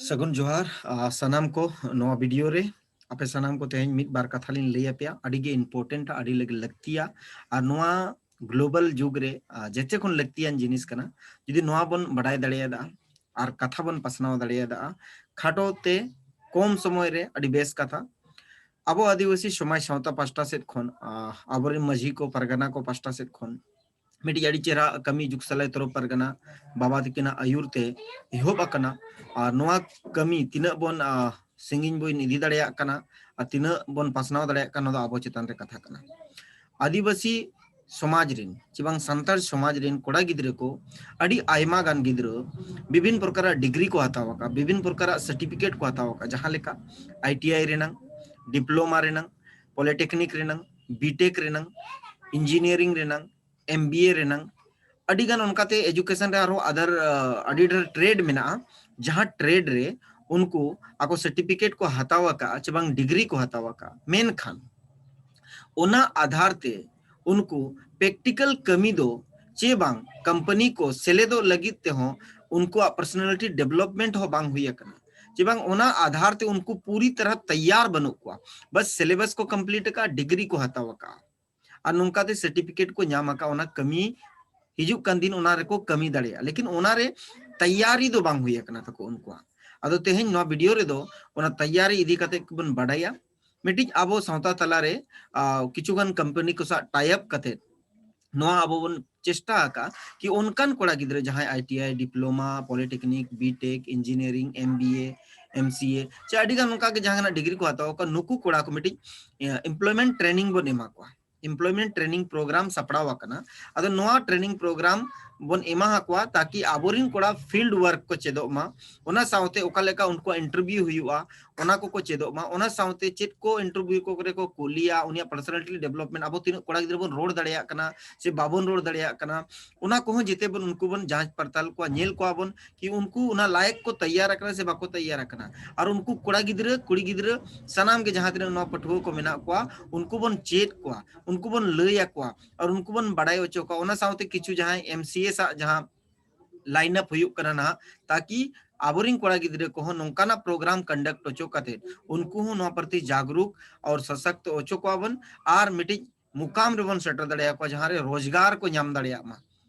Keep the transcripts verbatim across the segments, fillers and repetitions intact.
ᱥᱟᱹᱜᱩᱱ ᱡᱚᱦᱟᱨ, ᱟ, ᱥᱟᱱᱟᱢ ᱠᱚ ᱱᱚᱣᱟ ᱵᱷᱤᱰᱤᱭᱳ ᱨᱮ᱾ ᱟᱯᱮ ᱥᱟᱱᱟᱢ ᱠᱚ ᱛᱮᱦᱮᱧ ᱢᱤᱫ ᱵᱟᱨ ᱠᱟᱛᱷᱟ ᱞᱤᱧ ᱞᱟᱹᱭ ᱟᱯᱮᱭᱟ, ᱟᱹᱰᱤ ᱜᱮ ᱤᱢᱯᱚᱨᱴᱮᱱᱴ, ᱟᱹᱰᱤ ᱞᱟᱹᱜ-, ᱞᱟᱹᱠᱛᱤᱭᱟ᱾ ᱟᱨ ᱱᱚᱣᱟ ᱜᱞᱳᱵᱟᱞ ᱡᱩᱜᱽ ᱨᱮ, ᱟ, ᱡᱮᱛᱮ ᱠᱷᱚᱱ ᱞᱟᱹᱠᱛᱤᱭᱟᱱ ᱡᱤᱱᱤᱥ ᱠᱟᱱᱟ᱾ ᱡᱩᱫᱤ ᱱᱚᱣᱟ ᱵᱚᱱ ᱵᱟᱰᱟᱭ ᱫᱟᱲᱮᱭᱟᱫᱟ ᱟᱨ ᱠᱟᱛᱷᱟ ᱵᱚᱱ ᱯᱟᱥᱱᱟᱣ ᱫᱟᱲᱮᱭᱟᱫᱟ ᱠᱷᱟᱴᱚ ᱛᱮ, ᱠᱚᱢ ᱥᱚᱢᱚᱭ ᱨᱮ, ᱟᱹᱰᱤ ᱵᱮᱥ ᱠᱟᱛᱷᱟ᱾ ᱟᱵᱚ ᱟᱹᱫᱤᱵᱟᱹᱥᱤ ᱥᱚᱢᱟᱡᱽ ᱥᱟᱶᱛᱟ ᱯᱟᱥᱴᱟ ᱥᱮᱫ ᱠᱷᱚᱱ, ᱟ, ᱟᱵᱚᱨᱮᱱ ᱢᱟᱹᱡᱷᱤ ᱠᱚ, ᱯᱟᱨᱜᱟᱱᱟ ᱠᱚ ᱯᱟᱥᱴᱟ ᱥᱮᱫ ᱠᱷᱚᱱ ᱢᱤᱫᱴᱤᱡ ᱟᱹᱰᱤ ᱪᱮᱦᱨᱟ ᱠᱟᱹᱢᱤ ᱡᱩᱜᱽ ᱥᱟᱞᱟᱭ ᱛᱚᱨᱚᱯ ᱯᱟᱨᱜᱟᱱᱟ ᱵᱟᱵᱟ ᱛᱟᱹᱠᱤᱱᱟᱜ ᱟᱹᱭᱩᱨ ᱛᱮ ᱮᱦᱚᱵ ᱟᱠᱟᱱᱟ᱾ ᱟᱨ ᱱᱚᱣᱟ ᱠᱟᱹᱢᱤ ᱛᱤᱱᱟᱹᱜ ᱵᱚᱱ, ᱟ, ᱥᱟᱺᱜᱤᱧ ᱵᱚᱱ ᱤᱫᱤ ᱫᱟᱲᱮᱭᱟᱜ ᱠᱟᱱᱟ ᱟᱨ ᱛᱤᱱᱟᱹᱜ ᱵᱚᱱ ᱯᱟᱥᱱᱟᱣ ᱫᱟᱲᱮᱭᱟᱜ ᱠᱟᱱᱟ, ᱱᱚᱣᱟ ᱫᱚ ᱟᱵᱚ ᱪᱮᱛᱟᱱ ᱨᱮ ᱠᱟᱛᱷᱟ ᱠᱟᱱᱟ᱾ ᱟᱹᱫᱤᱵᱟᱹᱥᱤ ᱥᱚᱢᱟᱡᱽ ᱨᱮᱱ ᱪᱮ ᱵᱟᱝ ᱥᱟᱱᱛᱟᱲ ᱥᱚᱢᱟᱡᱽ ᱨᱮᱱ ᱠᱚᱲᱟ ᱜᱤᱫᱽᱨᱟᱹ ᱠᱚ, ᱟᱹᱰᱤ ᱟᱭᱢᱟ ᱜᱟᱱ ᱜᱤᱫᱽᱨᱟᱹ ᱵᱤᱵᱷᱤᱱ ᱯᱨᱚᱠᱟᱨᱟᱜ ᱰᱤᱜᱽᱨᱤ ᱠᱚ ᱦᱟᱛᱟᱣ ᱟᱠᱟᱫ, ᱵᱤᱵᱷᱤᱱ ᱯᱨᱚᱠᱟᱨᱟᱜ ᱥᱟᱨᱴᱤᱯᱷᱤᱠᱮᱴ ᱠᱚ ᱦᱟᱛᱟᱣ ᱟᱠᱟᱫ, ᱡᱟᱦᱟᱸ ᱞᱮᱠᱟ ᱟᱭ ᱴᱤ ᱟᱭ ᱨᱮᱱᱟᱝ, ᱰᱤᱯᱞᱳᱢᱟ ᱨᱮᱱᱟᱝ, ᱯᱚᱞᱤᱴᱮᱠᱱᱤᱠ ᱨᱮᱱᱟᱝ, ᱵᱤᱴᱮᱠ ᱨᱮᱱᱟᱝ, ᱤᱧᱡᱤᱱᱤᱭᱟᱨᱤᱝ ᱨᱮᱱᱟᱝ, ᱮᱢ ᱵᱤ ᱮ ᱨᱮᱱᱟᱝ, ᱟᱹᱰᱤ ᱜᱟᱱ ᱚᱱᱠᱟᱛᱮ ᱮᱡᱩᱠᱮᱥᱚᱱ ᱨᱮ ᱟᱨᱦᱚᱸ ᱟᱫᱟᱨ, ᱟ, ᱟᱹᱰᱤ ᱰᱷᱮᱨ ᱴᱨᱮᱰ ᱢᱮᱱᱟᱜᱼᱟ, ᱡᱟᱦᱟᱸ ᱴᱨᱮᱰ ᱨᱮ ᱩᱱᱠᱩ ᱟᱠᱚ ᱥᱟᱨᱴᱤᱯᱷᱤᱠᱮᱴ ᱠᱚ ᱦᱟᱛᱟᱣ ᱟᱠᱟᱫᱼᱟ ᱪᱮ ᱵᱟᱝ ᱰᱤᱜᱽᱨᱤ ᱠᱚ ᱦᱟᱛᱟᱣ ᱟᱠᱟᱫᱼᱟ, ᱢᱮᱱᱠᱷᱟᱱ ᱚᱱᱟ ᱟᱫᱷᱟᱨ ᱛᱮ ᱩᱱᱠᱩ ᱯᱨᱮᱠᱴᱤᱠᱟᱞ ᱠᱟᱹᱢᱤ ᱫᱚ ᱪᱮ ᱵᱟᱝ ᱠᱳᱢᱯᱟᱱᱤ ᱠᱚ ᱥᱮᱞᱮᱫᱚᱜ ᱞᱟᱹᱜᱤᱫ ᱛᱮᱦᱚᱸ ᱩᱱᱠᱩᱣᱟᱜ ᱯᱟᱨᱥᱚᱱᱟᱞᱤᱴᱤ ᱰᱮᱵᱷᱞᱚᱯᱢᱮᱱᱴ ᱦᱚᱸ ᱵᱟᱝ ᱦᱩᱭ ᱟᱠᱟᱱᱟ, ᱪᱮ ᱵᱟᱝ ᱚᱱᱟ ᱟᱫᱷᱟᱨ ᱛᱮ ᱩᱱᱠᱩ ᱯᱩᱨᱤ ᱛᱟᱨᱟ ᱛᱮᱭᱟᱨ ᱵᱟᱹᱱᱩᱜ ᱠᱚᱣᱟ᱾ ᱵᱟᱥ ᱥᱤᱞᱮᱵᱟᱥ ᱠᱚ ᱠᱚᱢᱯᱞᱤᱴ ᱟᱠᱟᱫᱼᱟ, ᱰᱤᱜᱽᱨᱤ ᱠᱚ ᱦᱟᱛᱟᱣ ᱟᱠᱟᱫᱼᱟ ᱟᱨ ᱱᱚᱝᱠᱟᱛᱮ ᱥᱟᱨᱴᱤᱯᱷᱤᱠᱮᱴ ᱠᱚ ᱧᱟᱢ ᱟᱠᱟᱫᱼᱟ, ᱚᱱᱟ ᱠᱟᱹᱢᱤ ᱦᱤᱡᱩᱜ ᱠᱟᱱ ᱫᱤᱱ ᱚᱱᱟ ᱨᱮᱠᱚ ᱠᱟᱹᱢᱤ ᱫᱟᱲᱮᱭᱟᱜᱼᱟ, ᱞᱮᱠᱤᱱ ᱚᱱᱟᱨᱮ ᱛᱮᱭᱟᱨᱤ ᱫᱚ ᱵᱟᱝ ᱦᱩᱭ ᱟᱠᱟᱱᱟ ᱛᱟᱠᱚ ᱩᱱᱠᱩᱣᱟᱜ᱾ ᱟᱫᱚ ᱛᱮᱦᱮᱧ ᱱᱚᱣᱟ ᱵᱷᱤᱰᱤᱭᱳ ᱨᱮᱫᱚ ᱚᱱᱟ ᱛᱮᱭᱟᱨᱤ ᱤᱫᱤ ᱠᱟᱛᱮ ᱵᱚᱱ ᱵᱟᱰᱟᱭᱟ᱾ ᱢᱤᱫᱴᱤᱡ ᱟᱵᱚ ᱥᱟᱶᱛᱟ ᱛᱟᱞᱟᱨᱮ, ᱟ, ᱠᱤᱪᱷᱩᱜᱟᱱ ᱠᱳᱢᱯᱟᱱᱤ ᱠᱚ ᱥᱟᱶ ᱴᱟᱭ ᱟᱯ ᱠᱟᱛᱮ ᱱᱚᱣᱟ ᱟᱵᱚ ᱵᱚᱱ ᱪᱮᱥᱴᱟ ᱟᱠᱟᱫᱼᱟ ᱠᱤ ᱚᱱᱠᱟᱱ ᱠᱚᱲᱟ ᱜᱤᱫᱽᱨᱟᱹ ᱡᱟᱦᱟᱸᱭ I T I, diploma, polytechnic, BTech, engineering, M B A, M C A ᱪᱮ ᱟᱹᱰᱤ ᱜᱟᱱ ᱚᱱᱠᱟ ᱜᱮ ᱡᱟᱦᱟᱸ ᱰᱤᱜᱽᱨᱤ ᱠᱚ ᱦᱟᱛᱟᱣ ᱟᱠᱟᱫ, ᱱᱩᱠᱩ ᱠᱚᱲᱟ ᱠᱚ ᱢᱤᱫᱴᱤᱡ, ᱮ, ᱮᱢᱯᱞᱚᱭᱢᱮᱱᱴ ᱴᱨᱮᱱᱤᱝ ᱵᱚᱱ ᱮᱢᱟ ᱠᱚᱣᱟ᱾ ᱮᱢᱯᱞᱚᱭᱢᱮᱱᱴ ᱴᱨᱮᱱᱤᱝ ᱯᱨᱳᱜᱨᱟᱢ ᱥᱟᱯᱲᱟᱣ ᱟᱠᱟᱱᱟ᱾ ᱟᱫᱚ ᱱᱚᱣᱟ ᱴᱨᱮᱱᱤᱝ ᱯᱨᱳᱜᱨᱟᱢ ᱵᱚᱱ ᱮᱢᱟ ᱟᱠᱚᱣᱟ ᱛᱟᱠᱤ ᱟᱵᱚᱨᱮᱱ ᱠᱚᱲᱟ ᱯᱷᱤᱞᱰ ᱣᱟᱨᱠ ᱠᱚ ᱪᱮᱫᱚᱜ ᱢᱟ, ᱚᱱᱟ ᱥᱟᱶᱛᱮ ᱚᱠᱟ ᱞᱮᱠᱟ ᱩᱱᱠᱩᱣᱟᱜ ᱤᱱᱴᱟᱨᱵᱷᱤᱭᱩ ᱦᱩᱭᱩᱜᱼᱟ, ᱚᱱᱟ ᱠᱚᱠᱚ ᱪᱮᱫᱚᱜ ᱢᱟ, ᱚᱱᱟ ᱥᱟᱶᱛᱮ ᱪᱮᱫ ᱠᱚ ᱤᱱᱴᱟᱨᱵᱷᱤᱭᱩ ᱠᱚᱨᱮ ᱠᱚ ᱠᱩᱞᱤᱭᱟ, ᱩᱱᱤᱭᱟᱜ ᱯᱟᱨᱥᱚᱱᱟᱞᱤᱴᱤ ᱰᱮᱵᱷᱞᱚᱯᱢᱮᱱᱴ, ᱟᱵᱚ ᱛᱤᱱᱟᱹᱜ ᱠᱚᱲᱟ ᱜᱤᱫᱽᱨᱟᱹ ᱵᱚᱱ ᱨᱚᱲ ᱫᱟᱲᱮᱭᱟᱜ ᱠᱟᱱᱟ ᱥᱮ ᱵᱟᱵᱚᱱ ᱨᱚᱲ ᱫᱟᱲᱮᱭᱟᱜ ᱠᱟᱱᱟ, ᱚᱱᱟ ᱠᱚᱦᱚᱸ ᱡᱮᱛᱮ ᱵᱚᱱ ᱩᱱᱠᱩ ᱵᱚᱱ ᱡᱟᱸᱪ ᱯᱟᱲᱛᱟᱞ ᱠᱚᱣᱟ, ᱧᱮᱞ ᱠᱚᱣᱟ ᱵᱚᱱ ᱠᱤ ᱩᱱᱠᱩ ᱚᱱᱟ ᱞᱟᱭᱮᱠ ᱠᱚ ᱛᱮᱭᱟᱨ ᱟᱠᱟᱱᱟ ᱥᱮ ᱵᱟᱠᱚ ᱛᱮᱭᱟᱨ ᱟᱠᱟᱱᱟ᱾ ᱟᱨ ᱩᱱᱠᱩ ᱠᱚᱲᱟ ᱜᱤᱫᱽᱨᱟᱹ, ᱠᱩᱲᱤ ᱜᱤᱫᱽᱨᱟᱹ, ᱥᱟᱱᱟᱢ ᱜᱮ ᱡᱟᱦᱟᱸ ᱛᱤᱱᱟᱹᱜ ᱱᱚᱣᱟ ᱯᱟᱹᱴᱷᱩᱣᱟᱹ ᱠᱚ ᱢᱮᱱᱟᱜ ᱠᱚᱣᱟ, ᱩᱱᱠᱩ ᱵᱚᱱ ᱪᱮᱫ ᱠᱚᱣᱟ, ᱩᱱᱠᱩ ᱵᱚᱱ ᱞᱟᱹᱭ ᱟᱠᱚᱣᱟ ᱟᱨ ᱩᱱᱠᱩ ᱵᱚᱱ ᱵᱟᱰᱟᱭ ᱦᱚᱪᱚ ᱠᱚᱣᱟ᱾ ᱚᱱᱟ ᱥᱟᱶᱛᱮ ᱠᱤᱪᱷᱩ ᱡᱟᱦᱟᱸᱭ ᱮᱢ ᱥᱤ ᱮ ᱥᱟᱜ ᱡᱟᱦᱟᱸ line up ᱦᱩᱭᱩᱜ ᱠᱟᱱᱟ ᱱᱟᱦᱟᱜ, ᱛᱟᱠᱤ ᱟᱵᱚᱨᱤᱱ ᱠᱚᱲᱟ ᱜᱤᱫᱽᱨᱟᱹ ᱠᱚᱦᱚᱸ ᱱᱚᱝᱠᱟᱱᱟᱜ program conduct ᱦᱚᱪᱚ ᱠᱟᱛᱮ ᱩᱱᱠᱩ ᱦᱚᱸ ᱱᱚᱣᱟ ᱯᱨᱚᱛᱤ ᱡᱟᱜᱽᱨᱩᱠ ᱟᱨ ᱥᱚᱥᱚᱠᱛ ᱦᱚᱪᱚ ᱠᱚᱣᱟ ᱵᱚᱱ, ᱟᱨ ᱢᱤᱫᱴᱤᱡ ᱢᱩᱠᱟᱢ ᱨᱮᱵᱚᱱ ᱥᱮᱴᱮᱨ ᱫᱟᱲᱮᱭᱟᱠᱚᱣᱟ, ᱡᱟᱦᱟᱸ ᱨᱮ ᱨᱳᱡᱽᱜᱟᱨ ᱠᱚ ᱧᱟᱢ ᱫᱟᱲᱮᱭᱟᱜ ᱢᱟ᱾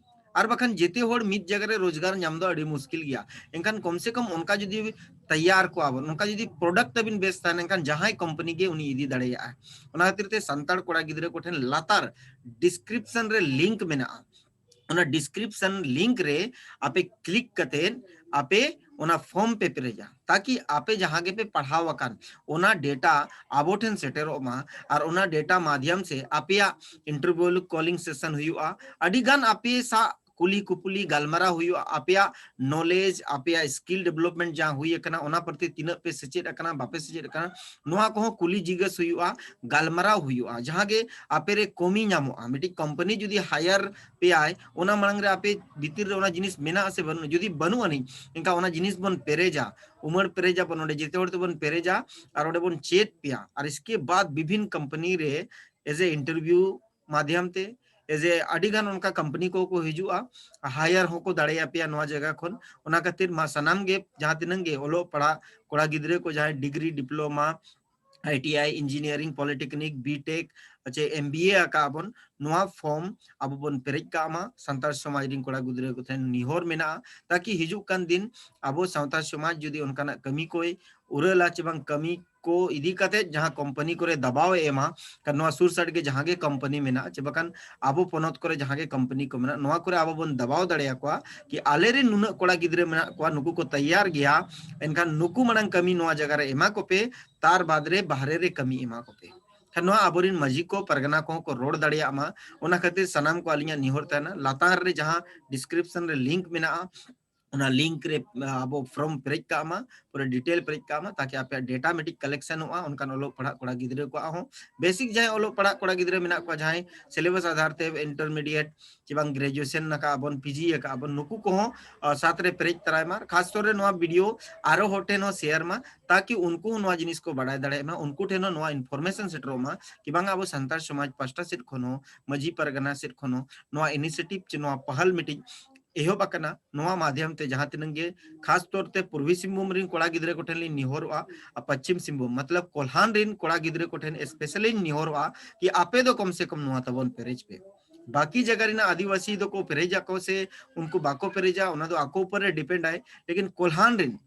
ᱟᱨ ᱵᱟᱠᱷᱟᱱ ᱡᱮᱛᱮ ᱦᱚᱲ ᱢᱤᱫ ᱡᱟᱭᱜᱟ ᱨᱮ ᱨᱳᱡᱽᱜᱟᱨ ᱧᱟᱢ ᱫᱚ ᱟᱹᱰᱤ ᱢᱩᱥᱠᱤᱞ ᱜᱮᱭᱟ᱾ ᱮᱱᱠᱷᱟᱱ ᱠᱚᱢ ᱥᱮ ᱠᱚᱢ ᱚᱱᱠᱟ ᱡᱩᱫᱤ ᱛᱮᱭᱟᱨ ᱠᱚᱣᱟ ᱵᱚᱱ, ᱚᱱᱠᱟ ᱡᱩᱫᱤ product ᱛᱟᱵᱤᱱ ᱵᱮᱥ ᱛᱟᱦᱮᱱ, ᱮᱱᱠᱷᱟᱱ ᱡᱟᱦᱟᱸᱭ company ᱜᱮ ᱩᱱᱤ ᱤᱫᱤ ᱫᱟᱲᱮᱭᱟᱜᱼᱟ᱾ ᱚᱱᱟ ᱠᱷᱟᱹᱛᱤᱨ ᱛᱮ ᱥᱟᱱᱛᱟᱲ ᱠᱚᱲᱟ ᱜᱤᱫᱽᱨᱟᱹ ᱠᱚᱴᱷᱮᱱ ᱞᱟᱛᱟᱨ description ᱨᱮ link ᱢᱮᱱᱟᱜᱼᱟ, ᱚᱱᱟ description link ᱨᱮ ᱟᱯᱮ click ᱠᱟᱛᱮ ᱟᱯᱮ ᱚᱱᱟ form ᱯᱮ ᱯᱮᱨᱮᱡᱟ, ᱛᱟᱠᱤ ᱟᱯᱮ ᱡᱟᱦᱟᱸ ᱜᱮᱯᱮ ᱯᱟᱲᱦᱟᱣ ᱟᱠᱟᱱ ᱚᱱᱟ data ᱟᱵᱚ ᱴᱷᱮᱱ ᱥᱮᱴᱮᱨᱚᱜ ᱢᱟ, ᱟᱨ ᱚᱱᱟ data ᱢᱟᱫᱷᱭᱚᱢ ᱥᱮ ᱟᱯᱮᱭᱟᱜ interview calling session ᱦᱩᱭᱩᱜᱼᱟ᱾ ᱟᱹᱰᱤ ᱜᱟᱱ ᱟᱯᱮ ᱥᱟᱶ ᱠᱩᱞᱤ ᱠᱩᱯᱩᱞᱤ ᱜᱟᱞᱢᱟᱨᱟᱣ ᱦᱩᱭᱩᱜᱼᱟ, ᱟᱯᱮᱭᱟᱜ knowledge, ᱟᱯᱮᱭᱟᱜ skill development ᱡᱟᱦᱟᱸ ᱦᱩᱭ ᱟᱠᱟᱱᱟ, ᱚᱱᱟ ᱯᱨᱚᱛᱤ ᱛᱤᱱᱟᱹᱜ ᱯᱮ ᱥᱮᱪᱮᱫ ᱟᱠᱟᱱᱟ, ᱵᱟᱯᱮ ᱥᱮᱪᱮᱫ ᱟᱠᱟᱱᱟ, ᱱᱚᱣᱟ ᱠᱚᱦᱚᱸ ᱠᱩᱞᱤ ᱡᱤᱜᱽᱜᱟᱹᱥ ᱦᱩᱭᱩᱜᱼᱟ, ᱜᱟᱞᱢᱟᱨᱟᱣ ᱦᱩᱭᱩᱜᱼᱟ᱾ ᱡᱟᱦᱟᱸ ᱜᱮ ᱟᱯᱮ ᱨᱮ ᱠᱚᱢᱤ ᱧᱟᱢᱚᱜᱼᱟ, ᱢᱤᱫᱴᱤᱡ company ᱡᱩᱫᱤ hire ᱯᱮᱭᱟᱭ, ᱚᱱᱟ ᱢᱟᱲᱟᱝ ᱨᱮ ᱟᱯᱮ ᱵᱷᱤᱛᱤᱨ ᱨᱮ ᱚᱱᱟ ᱡᱤᱱᱤᱥ ᱢᱮᱱᱟᱜᱼᱟ ᱥᱮ ᱵᱟᱹᱱᱩᱜᱼᱟ? ᱡᱩᱫᱤ ᱵᱟᱹᱱᱩᱜ ᱟᱹᱱᱤᱡ, ᱮᱱᱠᱷᱟᱱ ᱚᱱᱟ ᱡᱤᱱᱤᱥ ᱵᱚᱱ ᱯᱮᱨᱮᱡᱟ, ᱩᱢᱟᱹᱲ ᱯᱮᱨᱮᱡᱟ ᱵᱚᱱ, ᱚᱸᱰᱮ ᱡᱮᱛᱮ ᱦᱚᱲ ᱛᱮᱵᱚᱱ ᱯᱮᱨᱮᱡᱟ, ᱟᱨ ᱚᱸᱰᱮ ᱵᱚᱱ ᱪᱮᱫ ᱯᱮᱭᱟ, ᱟᱨ ᱤᱥᱠᱮ ᱵᱟᱫ ᱵᱤᱵᱷᱤᱱ company ᱨᱮ as a interview ᱢᱟᱫᱷᱭᱚᱢ ᱛᱮ, as a ᱟᱹᱰᱤ ᱜᱟᱱ ᱚᱱᱠᱟ company ᱠᱚ ᱠᱚ ᱦᱤᱡᱩᱜᱼᱟ, hire ᱦᱚᱸᱠᱚ ᱫᱟᱲᱮᱭᱟ ᱯᱮᱭᱟ ᱱᱚᱣᱟ ᱡᱟᱭᱜᱟ ᱠᱷᱚᱱ᱾ ᱚᱱᱟ ᱠᱷᱟᱹᱛᱤᱨ ᱢᱟ ᱥᱟᱱᱟᱢ ᱜᱮ ᱡᱟᱦᱟᱸ ᱛᱤᱱᱟᱹᱜ ᱜᱮ ᱚᱞᱚᱜ ᱯᱟᱲᱦᱟᱜ ᱠᱚᱲᱟ ᱜᱤᱫᱽᱨᱟᱹ ᱠᱚ, ᱡᱟᱦᱟᱸᱭ degree, diploma, I T I, engineering, polytechnic, B Tech, ᱪᱮ M B A ᱟᱠᱟᱫ ᱵᱚᱱ, ᱱᱚᱣᱟ form ᱟᱵᱚ ᱵᱚᱱ ᱯᱮᱨᱮᱡ ᱠᱟᱜ ᱢᱟ᱾ ᱥᱟᱱᱛᱟᱲ ᱥᱚᱢᱟᱡᱽ ᱨᱤᱱ ᱠᱚᱲᱟ ᱜᱤᱫᱽᱨᱟᱹ ᱠᱚ ᱴᱷᱮᱱ ᱱᱮᱦᱚᱨ ᱢᱮᱱᱟᱜᱼᱟ, ᱛᱟᱠᱤ ᱦᱤᱡᱩᱜ ᱠᱟᱱ ᱫᱤᱱ ᱟᱵᱚ ᱥᱟᱶᱛᱟ ᱥᱚᱢᱟᱡᱽ ᱡᱩᱫᱤ ᱚᱱᱠᱟᱱᱟᱜ ᱠᱟᱹᱢᱤ ᱠᱚᱭ ᱩᱨᱟᱹᱞᱟ ᱪᱮ ᱵᱟᱝ, ᱠᱟᱹᱢᱤ ᱠᱚ ᱤᱫᱤ ᱠᱟᱛᱮ ᱡᱟᱦᱟᱸ company ᱠᱚᱨᱮ ᱫᱟᱵᱟᱣ ᱮ ᱮᱢᱟ, ᱠᱟᱨᱚᱱ ᱱᱚᱣᱟ ᱥᱩᱨ ᱥᱟᱰᱜᱮ ᱡᱟᱦᱟᱸ ᱜᱮ company ᱢᱮᱱᱟᱜᱼᱟ, ᱪᱮ ᱵᱟᱠᱷᱟᱱ ᱟᱵᱚ ᱯᱚᱱᱚᱛ ᱠᱚᱨᱮ ᱡᱟᱦᱟᱸ ᱜᱮ company ᱠᱚ ᱢᱮᱱᱟᱜᱼᱟ, ᱱᱚᱣᱟ ᱠᱚᱨᱮ ᱟᱵᱚ ᱵᱚᱱ ᱫᱟᱵᱟᱣ ᱫᱟᱲᱮᱭᱟᱠᱚᱣᱟ ᱠᱤ ᱟᱞᱮ ᱨᱮᱱ ᱱᱩᱱᱟᱹᱜ ᱠᱚᱲᱟ ᱜᱤᱫᱽᱨᱟᱹ ᱢᱮᱱᱟᱜ ᱠᱚᱣᱟ, ᱱᱩᱠᱩ ᱠᱚ ᱛᱮᱭᱟᱨ ᱜᱮᱭᱟ, ᱮᱱᱠᱷᱟᱱ ᱱᱩᱠᱩ ᱢᱟᱲᱟᱝ ᱠᱟᱹᱢᱤ ᱱᱚᱣᱟ ᱡᱟᱭᱜᱟ ᱨᱮ ᱮᱢᱟ ᱠᱚᱯᱮ, ᱛᱟᱨ ᱵᱟᱫ ᱨᱮ ᱵᱟᱦᱨᱮ ᱨᱮ ᱠᱟᱹᱢᱤ ᱮᱢᱟ ᱠᱚᱯᱮ᱾ ᱠᱷᱟᱱ ᱱᱚᱣᱟ ᱟᱵᱚᱨᱮᱱ ᱢᱟᱹᱡᱷᱤ ᱠᱚ, ᱯᱟᱨᱜᱟᱱᱟ ᱠᱚᱦᱚᱸ ᱠᱚ ᱨᱚᱲ ᱫᱟᱲᱮᱭᱟᱜ ᱢᱟ᱾ ᱚᱱᱟ ᱠᱷᱟᱹᱛᱤᱨ ᱥᱟᱱᱟᱢ ᱠᱚ ᱟᱹᱞᱤᱧᱟᱜ ᱱᱮᱦᱚᱨ ᱛᱟᱦᱮᱱᱟ, ᱞᱟᱛᱟᱨ ᱨᱮ ᱡᱟᱦᱟᱸ description ᱨᱮ link ᱢᱮᱱᱟᱜᱼᱟ, ᱚᱱᱟ link ᱨᱮ, ᱟ, ᱟᱵᱚ form ᱯᱮᱨᱮᱡ ᱠᱟᱜ ᱢᱟ, ᱯᱩᱨᱟᱹ detail ᱯᱮᱨᱮᱡ ᱠᱟᱜ ᱢᱟ, ᱛᱟᱠᱤ ᱟᱯᱮᱭᱟᱜ data ᱢᱤᱫᱴᱤᱡ collectionᱚᱜᱼᱟ᱾ ᱚᱱᱠᱟᱱ ᱚᱞᱚᱜ ᱯᱟᱲᱦᱟᱜ ᱠᱚᱲᱟ ᱜᱤᱫᱽᱨᱟᱹ ᱠᱚᱣᱟᱜ ᱦᱚᱸ, basic ᱡᱟᱦᱟᱸᱭ ᱚᱞᱚᱜ ᱯᱟᱲᱦᱟᱜ ᱠᱚᱲᱟ ᱜᱤᱫᱽᱨᱟᱹ ᱢᱮᱱᱟᱜ ᱠᱚᱣᱟ, ᱡᱟᱦᱟᱸᱭ syllabus ᱟᱫᱷᱟᱨ ᱛᱮ intermediate ᱪᱮ ᱵᱟᱝ graduation ᱟᱠᱟᱜ ᱵᱚᱱ, P G ᱟᱠᱟᱜ ᱵᱚᱱ, ᱱᱩᱠᱩ ᱠᱚᱦᱚᱸ, ᱟ, ᱥᱟᱛ ᱨᱮ ᱯᱮᱨᱮᱡ ᱛᱟᱨᱟᱭ ᱢᱟ᱾ ᱟᱨ ᱠᱷᱟᱥ ᱛᱚᱨ ᱨᱮ ᱱᱚᱣᱟ video ᱟᱨᱚ ᱦᱚᱲ ᱴᱷᱮᱱ ᱦᱚᱸ share ᱢᱟ, ᱛᱟᱠᱤ ᱩᱱᱠᱩ ᱦᱚᱸ ᱱᱚᱣᱟ ᱡᱤᱱᱤᱥ ᱠᱚ ᱵᱟᱲᱟᱭ ᱫᱟᱲᱮᱭᱟᱜ ᱢᱟ, ᱩᱱᱠᱩ ᱴᱷᱮᱱ ᱦᱚᱸ ᱱᱚᱣᱟ information ᱥᱮᱴᱮᱨᱚᱜ ᱢᱟ ᱠᱤ ᱵᱟᱝ ᱟᱵᱚ ᱥᱟᱱᱛᱟᱲ ᱥᱚᱢᱟᱡᱽ ᱯᱟᱥᱴᱟ ᱥᱮᱫ ᱠᱷᱚᱱ ᱦᱚᱸ, ᱢᱟᱹᱡᱷᱤ ᱯᱟᱨᱜᱟᱱᱟ ᱥᱮᱫ ᱠᱷᱚᱱ ᱦᱚᱸ ᱱᱚᱣᱟ initiative ᱪᱮ ᱱᱚᱣᱟ ᱯᱟᱦᱟᱞ ᱢᱤᱫᱴᱤᱡ ᱮᱦᱚᱵ ᱟᱠᱟᱱᱟ᱾ ᱱᱚᱣᱟ ᱢᱟᱫᱷᱭᱚᱢ ᱛᱮ ᱡᱟᱦᱟᱸ ᱛᱤᱱᱟᱹᱜ ᱜᱮ ᱠᱷᱟᱥ ᱛᱚᱨ ᱛᱮ ᱯᱩᱨᱵᱤ ᱥᱤᱝᱵᱷᱩᱢ ᱨᱤᱱ ᱠᱚᱲᱟ ᱜᱤᱫᱽᱨᱟᱹ ᱠᱚᱴᱷᱮᱱ ᱞᱤᱧ ᱱᱮᱦᱚᱨᱚᱜᱼᱟ, ᱟᱨ ᱯᱚᱪᱷᱤᱢ ᱥᱤᱝᱵᱷᱩᱢ ᱢᱚᱛᱞᱚᱵ ᱠᱚᱞᱦᱟᱱ ᱨᱤᱱ ᱠᱚᱲᱟ ᱜᱤᱫᱽᱨᱟᱹ ᱠᱚᱴᱷᱮᱱ specially ᱞᱤᱧ ᱱᱮᱦᱚᱨᱚᱜᱼᱟ ᱠᱤ ᱟᱯᱮ ᱫᱚ ᱠᱚᱢ ᱥᱮ ᱠᱚᱢ ᱱᱚᱣᱟ ᱛᱟᱵᱚᱱ ᱯᱮᱨᱮᱡ ᱯᱮ᱾ ᱵᱟᱠᱤ ᱡᱟᱭᱜᱟ ᱨᱮᱱᱟᱜ ᱟᱹᱫᱤᱵᱟᱹᱥᱤ ᱫᱚᱠᱚ ᱯᱮᱨᱮᱡ ᱟᱠᱚ ᱥᱮ ᱩᱱᱠᱩ ᱵᱟᱠᱚ ᱯᱮᱨᱮᱡᱟ, ᱚᱱᱟ ᱫᱚ ᱟᱠᱚ ᱩᱯᱚᱨ ᱨᱮ depend ᱟᱭ᱾ ᱞᱮᱠᱤᱱ ᱠᱚᱞᱦᱟᱱ ᱨᱤᱱ,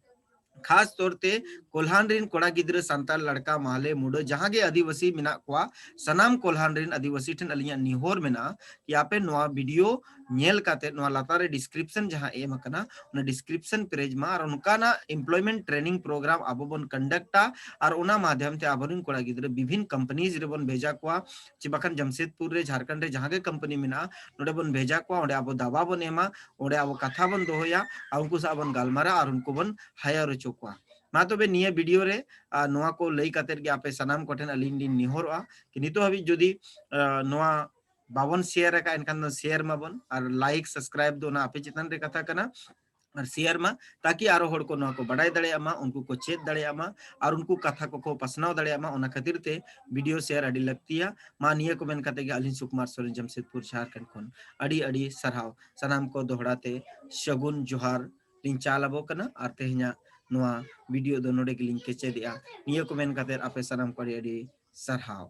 ᱠᱷᱟᱥ ᱛᱚᱨ ᱛᱮ ᱠᱚᱞᱦᱟᱱ ᱨᱤᱱ ᱠᱚᱲᱟ ᱜᱤᱫᱽᱨᱟᱹ, ᱥᱟᱱᱛᱟᱲ ᱞᱟᱲᱠᱟ, ᱢᱟᱦᱞᱮ, ᱢᱩᱰᱟᱹ, ᱡᱟᱦᱟᱸ ᱜᱮ ᱟᱹᱫᱤᱵᱟᱹᱥᱤ ᱢᱮᱱᱟᱜ ᱠᱚᱣᱟ, ᱥᱟᱱᱟᱢ ᱠᱚᱞᱦᱟᱱ ᱨᱤᱱ ᱟᱹᱫᱤᱵᱟᱹᱥᱤ ᱴᱷᱮᱱ ᱟᱹᱞᱤᱧᱟᱜ ᱱᱮᱦᱚᱨ ᱢᱮᱱᱟᱜᱼᱟ ᱠᱤ ᱟᱯᱮ ᱱᱚᱣᱟ video ᱧᱮᱞ ᱠᱟᱛᱮ ᱱᱚᱣᱟ ᱞᱟᱛᱟᱨ ᱨᱮ description ᱡᱟᱦᱟᱸ ᱮᱢ ᱟᱠᱟᱱᱟ, ᱚᱱᱟ description ᱯᱮᱨᱮᱡ ᱢᱟ ᱟᱨ ᱚᱱᱠᱟᱱᱟᱜ employment training program ᱟᱵᱚ ᱵᱚᱱ conductᱟ ᱟᱨ ᱚᱱᱟ ᱢᱟᱫᱷᱭᱚᱢ ᱛᱮ ᱟᱵᱚᱨᱤᱱ ᱠᱚᱲᱟ ᱜᱤᱫᱽᱨᱟᱹ ᱵᱤᱵᱷᱤᱱ companies ᱨᱮᱵᱚᱱ ᱵᱷᱮᱡᱟ ᱠᱚᱣᱟ, ᱪᱮ ᱵᱟᱠᱷᱟᱱ ᱡᱟᱢᱥᱮᱫᱽᱯᱩᱨ ᱨᱮ, ᱡᱷᱟᱨᱠᱷᱚᱸᱰ ᱨᱮ ᱡᱟᱦᱟᱸ ᱜᱮ company ᱢᱮᱱᱟᱜᱼᱟ, ᱱᱚᱰᱮ ᱵᱚᱱ ᱵᱷᱮᱡᱟ ᱠᱚᱣᱟ, ᱚᱸᱰᱮ ᱟᱵᱚ ᱫᱟᱣᱟ ᱵᱚᱱ ᱮᱢᱟ, ᱚᱸᱰᱮ ᱟᱵᱚ ᱠᱟᱛᱷᱟ ᱵᱚᱱ ᱫᱚᱦᱚᱭᱟ ᱟᱨ ᱩᱱᱠᱩ ᱥᱟᱶ ᱵᱚᱱ ᱜᱟᱞᱢᱟᱨᱟᱣᱟ ᱟᱨ ᱩᱱᱠᱩ ᱵᱚᱱ hire ᱦᱚᱪᱚ ᱠᱚᱣᱟ᱾ ᱢᱟ ᱛᱚᱵᱮ ᱱᱤᱭᱟᱹ video ᱨᱮ, ᱟᱨ ᱱᱚᱣᱟ ᱠᱚ ᱞᱟᱹᱭ ᱠᱟᱛᱮᱫ ᱜᱮ ᱟᱯᱮ ᱥᱟᱱᱟᱢ ᱠᱚᱴᱷᱮᱱ ᱟᱹᱞᱤᱧ ᱞᱤᱧ ᱱᱮᱦᱚᱨᱚᱜᱼᱟ ᱠᱤ ᱱᱤᱛᱚᱜ ᱦᱟᱹᱵᱤᱡ ᱡᱩᱫᱤ, ᱟᱨ, ᱱᱚᱣᱟ ᱵᱟᱵᱚᱱ share ᱟᱠᱟᱫ ᱮᱱᱠᱷᱟᱱ ᱫᱚ share ᱢᱟᱵᱚᱱ, ᱟᱨ like subscribe ᱫᱚ ᱚᱱᱟ ᱟᱯᱮ ᱪᱮᱛᱟᱱ ᱨᱮ ᱠᱟᱛᱷᱟ ᱠᱟᱱᱟ, ᱟᱨ share ᱢᱟ, ᱛᱟᱠᱤ ᱟᱨᱚ ᱦᱚᱲ ᱠᱚ ᱱᱚᱣᱟ ᱠᱚ ᱵᱟᱰᱟᱭ ᱫᱟᱲᱮᱭᱟᱜ ᱢᱟ, ᱩᱱᱠᱩ ᱠᱚ ᱪᱮᱫ ᱫᱟᱲᱮᱭᱟᱜ ᱢᱟ ᱟᱨ ᱩᱱᱠᱩ ᱠᱟᱛᱷᱟ ᱠᱚᱠᱚ ᱯᱟᱥᱱᱟᱣ ᱫᱟᱲᱮᱭᱟᱜ ᱢᱟ᱾ ᱚᱱᱟ ᱠᱷᱟᱹᱛᱤᱨ ᱛᱮ video share ᱟᱹᱰᱤ ᱞᱟᱹᱠᱛᱤᱭᱟ᱾ ᱢᱟ ᱱᱤᱭᱟᱹ ᱠᱚ ᱢᱮᱱ ᱠᱟᱛᱮ ᱜᱮ ᱟᱹᱞᱤᱧ ᱥᱩᱠᱩᱢᱟᱨ ᱥᱚᱨᱮᱱ ᱡᱟᱢᱥᱮᱫᱽᱯᱩᱨ ᱡᱷᱟᱨᱠᱷᱚᱸᱰ ᱠᱷᱚᱱ ᱟᱹᱰᱤ ᱟᱹᱰᱤ ᱥᱟᱨᱦᱟᱣ᱾ ᱥᱟᱱᱟᱢ ᱠᱚ ᱫᱚᱦᱲᱟ ᱛᱮ ᱥᱟᱹᱜᱩᱱ ᱡᱚᱦᱟᱨ ᱞᱤᱧ ᱪᱟᱞ ᱟᱵᱚ ᱠᱟᱱᱟ ᱟᱨ ᱛᱮᱦᱮᱧᱟᱜ ᱱᱚᱣᱟ video ᱫᱚ ᱱᱚᱰᱮ ᱜᱮᱞᱤᱧ ᱠᱮᱪᱮᱫᱮᱜᱼᱟ᱾ ᱱᱤᱭᱟᱹ ᱠᱚ ᱢᱮᱱ ᱠᱟᱛᱮ ᱟᱯᱮ ᱥᱟᱱᱟᱢ ᱠᱚ ᱟᱹᱰᱤ ᱟᱹᱰᱤ ᱥᱟᱨᱦᱟᱣ᱾